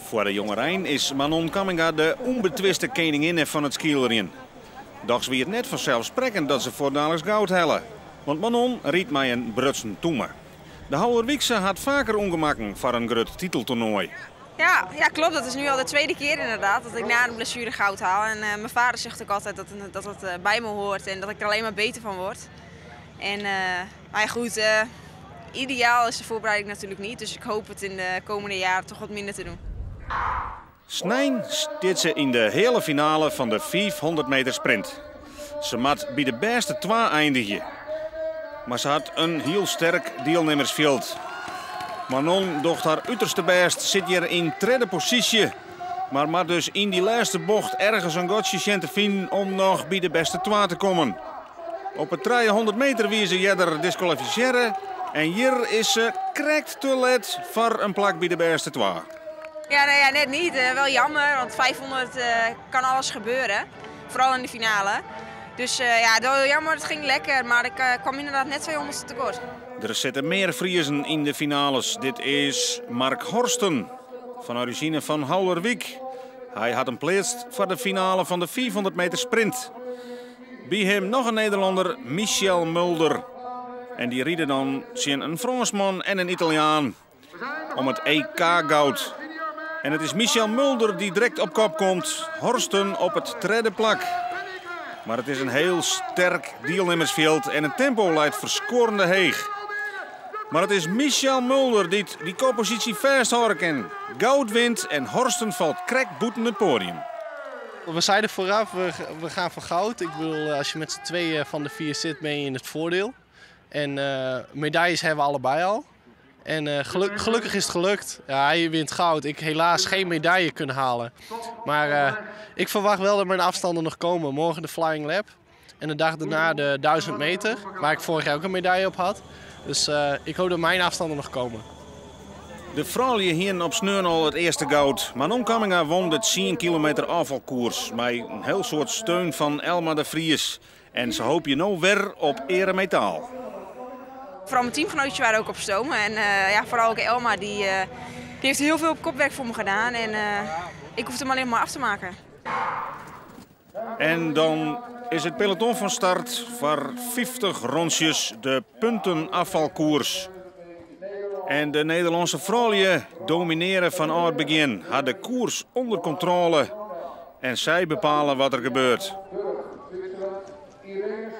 Foar de jongerein is Manon Kamminga de ûnbetwiste keninginne fan it skeelerjen. Dochs wie it net fanselssprekkend dat se fuortdaliks goud helle. Want Manon rydt mei in brutsen tûme. De Haulerwykse hat faker ûngemakken foar in grut titeltoernoai. Ja, ja, klopt. Dat is nu al de tweede keer inderdaad dat ik na een blessure goud haal. En mijn vader zegt ook altijd dat dat bij me hoort en dat ik er alleen maar beter van word. En, maar ja, goed, ideaal is de voorbereiding natuurlijk niet. Dus ik hoop het in de komende jaren toch wat minder te doen. Snein stiet se yn de heale finale fan de 500 meter sprint. Se moat by de bêste twa eindigje. Mar se hat in hiel sterk dielnimmersfjild. Manon docht har uterste bêst, sit hjir yn tredde posysje. Mar moat dus yn dy lêste bocht ergens in gatsje sjen te finen om noch by de bêste twa te kommen. Op 'e 300 meter wie se earder diskwalifisearre en hjir is se krekt te let foar in plak by de bêste twa. Ja, nee, ja, net niet. Wel jammer, want 500 kan alles gebeuren. Vooral in de finale. Dus ja, wel jammer, het ging lekker, maar ik kwam inderdaad net 200ste tekort. Der sitte mear Friezen yn de finales. Dit is Mark Horsten fan origine fan Haulerwyk. Hy hat him pleatst foar de finale fan de 500 meter sprint. By him noch in Nederlanner, Michel Mulder. En dy ride dan tsjin in Frânsman en in Italiaan om it EK-goud. En it is Michel Mulder dy't direkt op kop komt. Horsten op it tredde plak. Mar it is in hiel sterk dielnimmersfjild en it tempo leit ferskuorrende heech. Mar it is Michel Mulder dy't dy kopposysje fêsthâlde kin. Goud wint en Horsten falt krekt bûten it poadium. We zeiden vooraf, we gaan voor goud. Ik bedoel, als je met z'n tweeën van de vier zit, ben je in het voordeel. En medailles hebben we allebei al. En gelukkig is het gelukt. Ja, hij wint goud. Ik helaas geen medaille kunnen halen. Maar ik verwacht wel dat mijn afstanden nog komen. Morgen de Flying Lap. En de dag daarna de 1000 meter, waar ik vorig jaar ook een medaille op had. Dus ik hoop dat mijn afstanden nog komen. De froulju hiene op sneon al it earste goud. Manon Kamminga wûn de 10 kilometer ôffalkoers mei in hiel soad steun fan Elma de Vries. En se hoopje no wer op eremetaal. Vooral mijn teamgenootjes waren ook op stoom. En ja, vooral ook Elma, die heeft heel veel op kopwerk voor me gedaan. En ik hoefde hem alleen maar af te maken. En dan is it peloton fan start foar 50 rûntsjes de puntenafvalkoers. En de Nederlânske froulju dominearje fan it begjin, ha de koers ûnder kontrôle en sy bepale wat der gebeurt.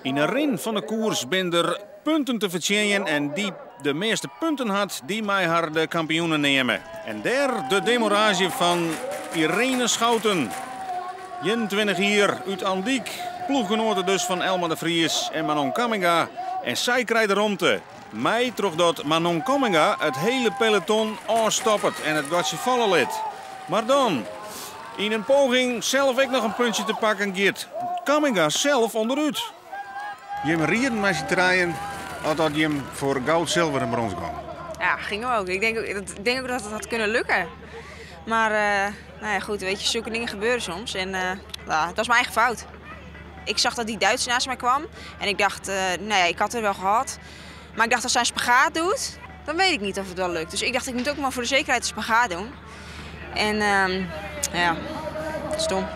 Yn de rin fan de koers binne der punten te fertsjinjen en dy't de measte punten hat, dy mei har de kampioenen neame. En dêr de demarraazje fan Irene Schouten. 21 jier út Andyk, ploechgenoate dus fan Elma de Vries en Manon Kamminga. En sy krijt de romte. Mei trochdat Manon Kamminga it hiele peloton ôfstoppet en it gatsje falle lit. Mar dan, yn in poging sels ek noch in puntsje te pakken, giet Kamminga sels ûnderút. Jim rieden mei syn trijen dat jim foar goud, sulver en brons gongen. Ja, gingen we ook. Ik denk ook dat het had kunnen lukken. Maar nou ja, goed, weet je, zulke dingen gebeuren soms. En nou, het was mijn eigen fout. Ik zag dat die Duitser naast mij kwam. En ik dacht, nou ja, ik had het wel gehad. Maar ik dacht, als zij een spagaat doet, dan weet ik niet of het wel lukt. Dus ik dacht, ik moet ook maar voor de zekerheid een spagaat doen. En ja, stom.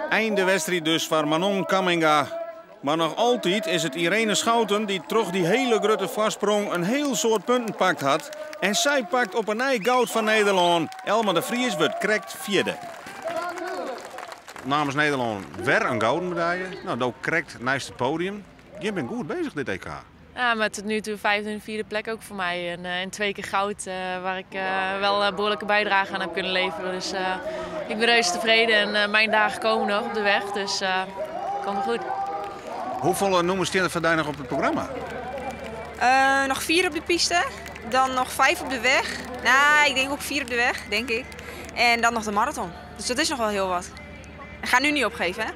Einde wedstriid dus foar Manon Kamminga. Mar noch altyd is it Irene Schouten dy't troch dy hiele grutte foarsprong in hiel soad punten pakt hat. En sy pakt op 'e nij goud fan Nederlân. Elma de Vries wurdt krekt fjirde. Namens Nederlân wer in gouden medaille. No, do krekt neist it poadium. Je bent goed bezig dit EK. Ja, maar tot nu toe vijfde en vierde plek ook voor mij. En twee keer goud, waar ik wel een behoorlijke bijdrage aan heb kunnen leveren. Dus ik ben reuze tevreden en mijn dagen komen nog op de weg. Dus komt goed. Hoefolle nûmers steane der foar dy noch op it programma? Noch 4 op de piste, dan noch 5 op de weg. Nou, ik denk ook 4 op de weg, denk ik. En dan nog de marathon. Dus dat is nog wel heel wat. Ik ga nu niet opgeven, hè?